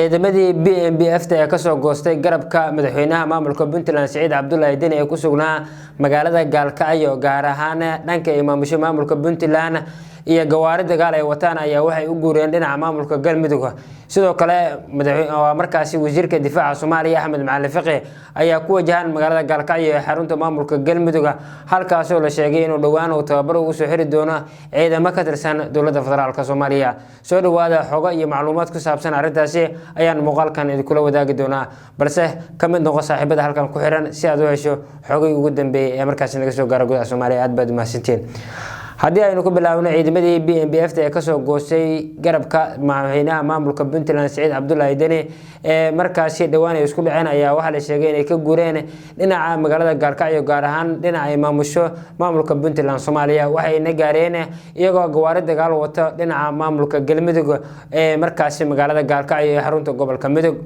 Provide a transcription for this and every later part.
Ciidamadii BNPF ta ee kasoo goostay garabka madaxweynaha maamulka Puntland Siciid Cabdulaahi Deni ee ku sugnaa magaalada Gaalkacyo, gaar ahaan dhanka ay maamusho maamulka Puntland, iyo gawaari dagaal ay wataan ayaa waxay u guureen dhinaca maamulka Galmudug. Sidoo kale waa markaasi wasiirka difaaca Soomaaliya Axmed Macalin Fiqi ayaa ku wajahan magaalada Gaalkacyo ee xarunta maamulka Galmudug, halkaasoo la sheegay inuu dhowaan uu tababar ugu soo xiri doono ciidamo ka tirsan dowladda federaalk Soomaaliya. Soo dhawaada, xogo iyo macluumaad ku saabsan arrintaasi ayaan muuqaalkan idinkula wadaagi doonaa, balse ka mid noqo saaxiibada halkan ku xiran si aad u hesho xogii ugu dambeeyey ee markaasi naga soo gaara gudaha Soomaaliya. Aad baad umahadsantiin. Haddii aynu ku bilaabno, ciidamadii BNPF ta ee kasoo goostay garabka madaxweynaha maamulka Puntland Siciid Cabdulaahi Deni ee markaasi dhowaan ay isku dhaceen ayaa waxaa la sheegay inay ka guureen dhinaca magaalada Gaalkacyo, gaar ahaan dhinaca ay maamusho maamulka Puntland Soomaaliya. Waxayna gaareen iyagoo gawaari dagaal wato dhinaca maamulka Galmudug ee markaasi magaalada Gaalkacyo ee xarunta gobolka Mudug.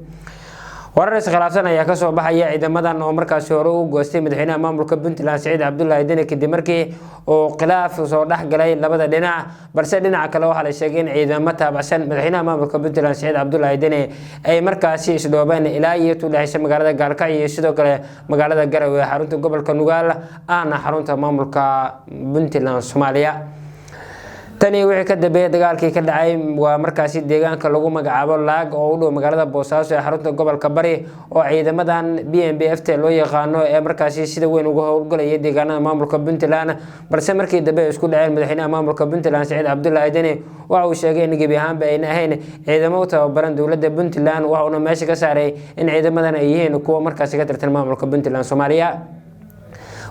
Warar iskhilaafsan ayaa kasoo baxaya ciidamadan oo markaasi hore u goostay madaxweynaha maamulka Puntland Siciid Cabdulaahi Deni kadib markii uu khilaaf soo dhex galay labada dhinac. Balse dhinaca kale waxaa la sheegay in ciidamo taabacsan madaxweynaha maamulka Puntland Siciid Cabdulaahi Deni ay markaasi isdhoobeen ilaa iyo tudhexaysa magaalada Gaalkacyo iyo sidoo kale magaalada Garowe ee xarunta gobolka Nugaal, ahna xarunta maamulka Puntland Soomaaliya. Tani wixii ka dambeeyay dagaalkii ka dhacay waa markaasi deegaanka lagu magacaabo Laag oo u dhow magaalada Boosaaso ee xarunta gobolka Bari, oo ciidamadan BNPF ta loo yaqaano ee markaasi sida weyn uga howlgalaya deegaanada maamulka Puntland, balse markii dambe ay isku dhaceen, madaxweynaha maamulka Puntland Siciid Cabdulaahi Deni waxa uu sheegay in gebi ahaanba ayna ahayn ciidamo u tababaran dowladda Puntland, waxa uuna meesha ka saaray in ciidamadan ay yihiin kuwa markaasi ka tirsan maamulka Puntland Soomaaliya.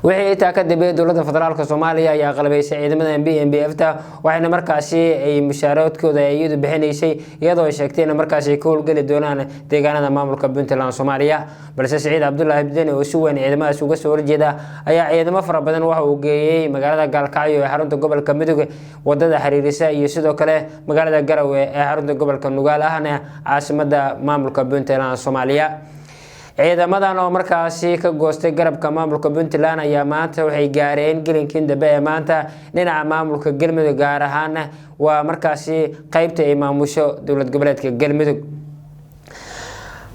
Wixii intaa ka dambeeyay, dowladda federaalka Soomaaliya ayaa qalabaysay ciidamada BNPF ta, waxayna markaasi ay mushaaradkooda iyadu bixinaysay, iyadoo ay sheegtay in markaasi ay ka howlgeli doonaan deegaanada maamulka Puntland Soomaaliya. Balse Siciid Cabdulaahi Deni oo si weyn ciidamadaas uga soo horjeeda ayaa ciidamo fara badan waxa uu geeyey magaalada Gaalkacyo ee xarunta gobolka Mudug, wadada xiriirisa, iyo sidoo kale magaalada Garowe ee xarunta gobolka Nugaal, ahna caasimada maamulka Puntland Soomaaliya. Ciidamadan oo markaasi ka goostay garabka maamulka Puntland ayaa maanta waxay gaareen gelinkii dambe ee maanta dhinaca maamulka Galmudug, gaar ahaan waa markaasi qeybta ay maamusho dowlad goboleedka Galmudug.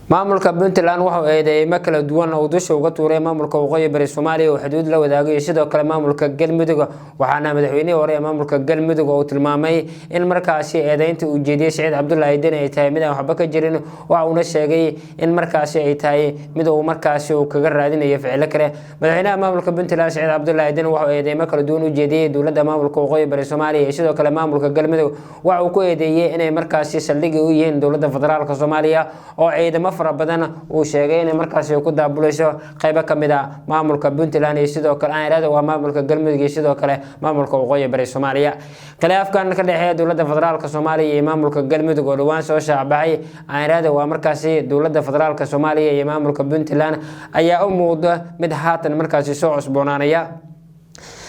Maamulka Puntland wuxuu eedeeymo kala duwan oo dusha uga tuuray maamulka Waqooyi Bari Soomaaliya oo xuduud la wadaagay, sidoo kale maamulka Galmudug. Waxaana madaxweynihii hore ee maamulka Galmudug uu tilmaamay in markaasi eedeynta uu jeediyey Siciid Cabdulaahi Deni ay tahay mid aan waxba ka jirin. Waxa uuna sheegay in markaasi ay tahay mid uu markaasi uu kaga raadinayo ficilo kale. Madaxweynaha maamulka Puntland Siciid Cabdulaahi Deni wuxuu eedeymo kala duwan u jeediyey dowladda maamulka Waqooyi Bari Soomaaliya iyo sidoo kale maamulka Galmudug. Waxa uu ku eedeeyey inay markaasi saldhigi u yihiin dowladda federaalka Soomaaliya, oo ciidamo fara badan uu sheegay inay markaasi ku daabulayso qaybo ka mid a maamulka Puntland iyo sidoo kale aan waa maamulka Galmudug iyo sidoo kale maamulka Waqooyi Bari Soomaaliya. Khilaafkan ka dhexeeya dowladda federaalka Soomaaliya iyo maamulka Galmudug oo dhowaan soo shaacbaxay, aan waa markaasi dowladda federaalka Soomaaliya iyo maamulka Puntland, ayaa u muuqda mid haatan markaasi soo cusboonaanaya.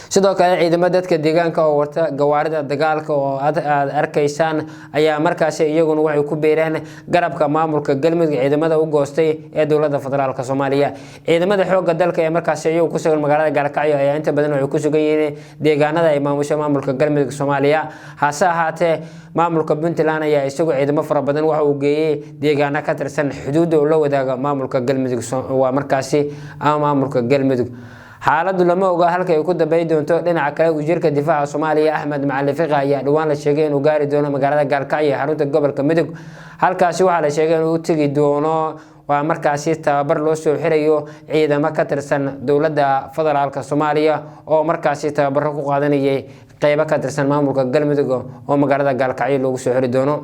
Sidoo kale ciidamo dadka deegaanka oo wata gawaarida dagaalka oo aad arkaysaan ayaa markaasi iyaguna waxay ku biireen garabka maamulka Galmudug ciidamada u goostay ee dowladda federaalka Soomaaliya. Ciidamada xoogga dalka ee markaasi iyagu ku sugan magaalada Gaalkacyo ayaa inta badan waxay ku sugan yihiin deegaanada ay maamusho maamulka Galmudug Soomaaliya. Hase ahaatee maamulka Puntland ayaa isagu ciidamo fara badan waxa uu geeyey deegaano ka tirsan xuduudda uu la wadaaga maamulka Galmudug, waa markaasi ama maamulka Galmudug. Xaaladdu lama oga halka ay ku dambey doonto. Dhinaca kale, wasiirka difaaca Soomaaliya Axmed Macalin Fiqi ayaa dhowaan la sheegay inuu gaari doono magaalada Gaalkacyo ee xarunta gobolka Mudug. Halkaasi waxaa la sheegay inuu u tegi doono waa markaasi tababar loo soo xirayo ciidamo ka tirsan dowladda federaalka Soomaaliya oo markaasi tababaro ku qaadanayay qeybo ka tirsan maamulka Galmudug oo magaalada Gaalkacyo loogu soo xiri doono.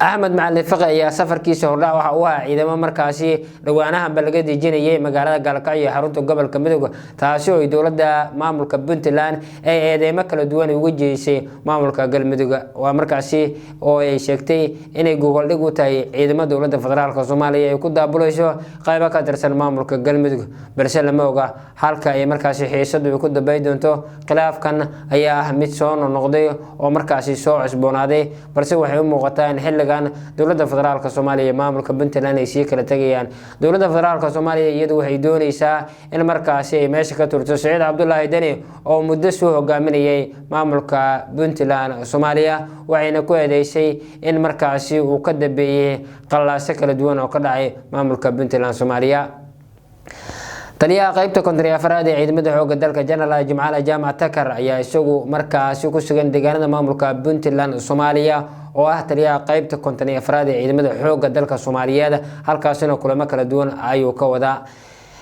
Axmed Macalin Fiqi ayaa safarkiisa hordhac waxa uu ahaa ciidamo markaasi dhowaanahanba laga dejinayay magaalada Gaalkacyo ee xarunta gobolka Mudug, taasi oo ay dowladda maamulka Puntland ay eedeymo kala duwan uga jeedisay maamulka Galmudug, waa markaasi oo ay sheegtay inay gogoldhig u tahay ciidamo dowladda federaalka Soomaaliya ay ku daabulayso qaybo ka tirsan maamulka Galmudug. Balse lama oga halka ay markaasi xiisadu ku dambey doonto. Khilaafkan ayaa ah mid soo noqnoqday oo markaasi soo cusboonaaday, balse waxay u muuqataa in xilligan xilligan dowladda federaalka Soomaaliya iyo maamulka Puntland ay sii kala tegayaan. Dowladda federaalka Soomaaliya iyadu waxay doonaysaa in markaasi ay meesha ka turto Siciid Cabdulaahi Deni oo muddo soo hogaaminayay maamulka Puntland Soomaaliya, waxayna ku eedeysay in markaasi uu ka dambeeyey qallaaso kala duwan oo ka dhacay maamulka Puntland Soomaaliya. Taliyaha qaybta 54aad ee ciidamada xoogga dalka Jenaraal Jimcaale Jaamac Takar ayaa isagu markaasi ku sugan deegaanada maamulka Puntland Soomaaliya, oo ah taliyaha qaybta 54aad ee ciidamada xoogga dalka Soomaaliyeed, halkaasina kulamo kala duwan ayuu ka wadaa.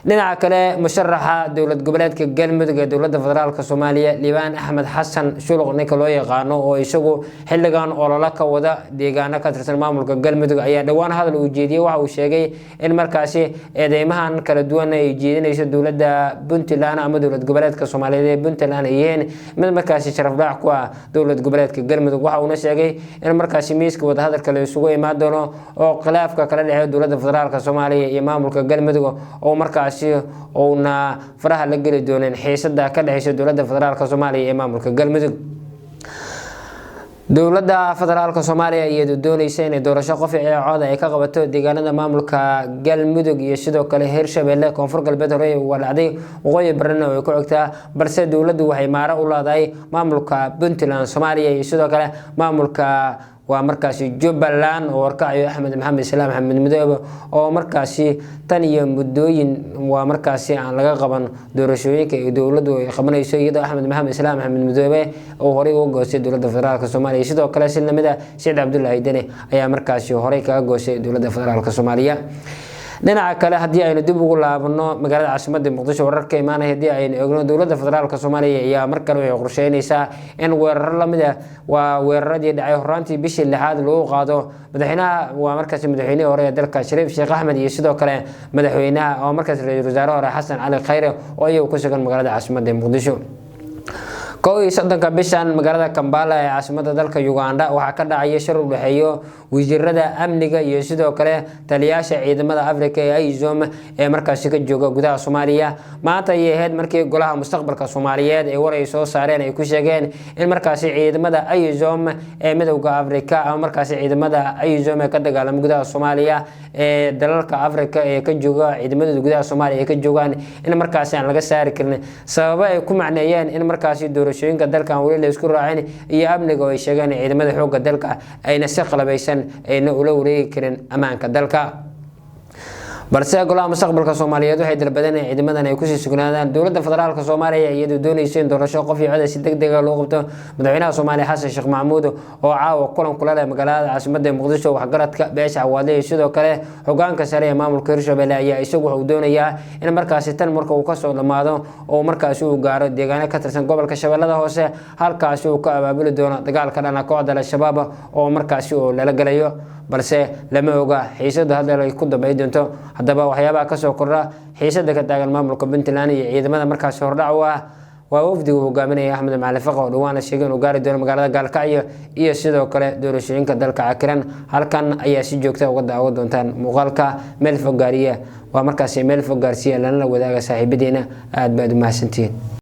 Dhinaca kale, musharaxa dowlad goboleedka Galmudug ee dowladda federaalk Soomaaliya Liibaan Axmed Xasan Shuluq ninka loo yaqaano, oo isagu xilligan ololo ka wada deegaano ka tirsan maamulka Galmudug, ayaa dhowaan hadal uu jeediyey waxa uu sheegay in markaasi eedeymahan kala duwan ay jeedinayso dowladda Puntland ama dowlad goboleedka Soomaaliyeed ee Puntland ay yihiin mid markaasi sharaf dhac ku ah dowlad goboleedka Galmudug. Waxa uuna sheegay in markaasi miiska wadahadalka la isugu imaan doono oo khilaafka kala dhexeeya dowladda federaalk Soomaaliya iyo maamulka Galmudug oo markaasi uuna faraha la geli doonin xiisada ka dhexeysa dowladda federaalk Soomaaliya ee maamulka Galmudug. Dowladda federaalka Soomaaliya iyadoo dooneysa inay doorasho qof ee cod ay ka qabato deegaanada maamulka Galmudug iyo sidoo kale Hirshabelle, Koonfur Galbeed hore uga dhacday, Waqooyi Barina way ku xigtaa, balse dowladdu waxay maaro u leedahay maamulka Puntland Soomaaliya iyo sidoo kale maamulka waa markaasi Jubbaland oo warkacayo Axmed Maxamed Islaam Axmed Midoobe, oo markaasi tan iyo muddooyin waa markaasi aan laga qaban doorashooyinka ay dowladdu ay qabanayso, iyadoo Axmed Maxamed Islaam Axmed Midoobe uu horey uga goostay dowladda federaalk Soomaaliya. Sidoo kale si lamid ah Siciid Cabdullaahi Deni ayaa markaasi horey kaga goostay dowladda federaalk Soomaaliya. Dhinaca kale, haddii aynu dib ugu laabano magaalada caasimadda Muqdisho, wararka imaanaya haddii aynu eegno, dowladda federaalk Soomaaliya ayaa mar kale waxay qorsheynaysaa in weeraro lamid ah waa weeraradii dhacay horaantii bishii lixaad lagu qaado madaxweynaha waa markaasi madaxweynihii hore ee dalka Shariif Sheekh Axmed iyo sidoo kale madaxweynaha oo markaas ra-iisul wasaare hore Xasan Cali Khayre oo iyagu ku sugan magaalada caasimadda Muqdisho. 31-ka bishan magaalada Kampala ee caasimada dalka Uganda waxaa ka dhacaya shir u dhexeeyo wasiirada amniga iyo sidoo kale taliyaasha ciidamada Afrika ee AMISOM ee markaasi ka jooga gudaha Soomaaliya. Maanta ayay ahayd markii golaha mustaqbalka Soomaaliyeed ee war ay soo saareen ay ku sheegeen in markaasi ciidamada AMISOM ee midowda Afrika ama markaasi ciidamada AMISOM ee ka dagaalama gudaha Soomaaliya ee dalalka Afrika ee ka jooga ciidamadooda gudaha Soomaaliya ay ka joogaan in markaasi aan laga saari karin, sababo ay ku macneeyeen in markaasi doorashooyinka dalka aan weli la isku raacin iyo amniga oo ay sheegeen ciidamada xoogga dalka ayna si qalabaysan ayna ula wareegi karin ammaanka dalka. Balse golaha mustaqbalka Soomaaliyeed waxay dalbadeen in ciidamadan ay kusii sugnaadaan. Dowladda federaalka Soomaaliya iyadoo doonayso in doorasho qof iyo cod si deg deg ah loo qabto, madaxweynaha Soomaaliya Xasan Sheekh Maxamuud oo caawa kulan kula leh magaalada caasimadda Muqdisho waxgaradka beesha Xawaadle iyo sidoo kale hogaanka sare ee maamulka Hirshabelle ayaa isagu wuxuu doonayaa in markaasi tan marka uu kasoo dhammaado oo markaasi uu gaaro deegaano ka tirsan gobolka Shabeellada Hoose, halkaasi uu ka abaabuli doono dagaalka dhana kooxda Al-Shabaab oo markaasi uu lala galayo, balse lama oga xiisada hadal ay ku dambeyn doonto. Haddaba waxyaabaha kasoo kordha xiisada ka taagan maamulka Puntland iyo ciidamada markaasi hordhac u ah waa wafdiga uu hogaaminaya Axmed Macalin Faqi oo dhawaana sheegay inuu gaari doono magaalada Gaalkacyo iyo sidoo kale doorashooyinka dalka cakiran, halkan ayaa si joogta uga daawan doontaan. Muuqaalka meel fog gaariya waa markaasi meel fog gaarsiiya, lanala wadaaga saaxiibadeena. Aad baad u mahadsantihiin.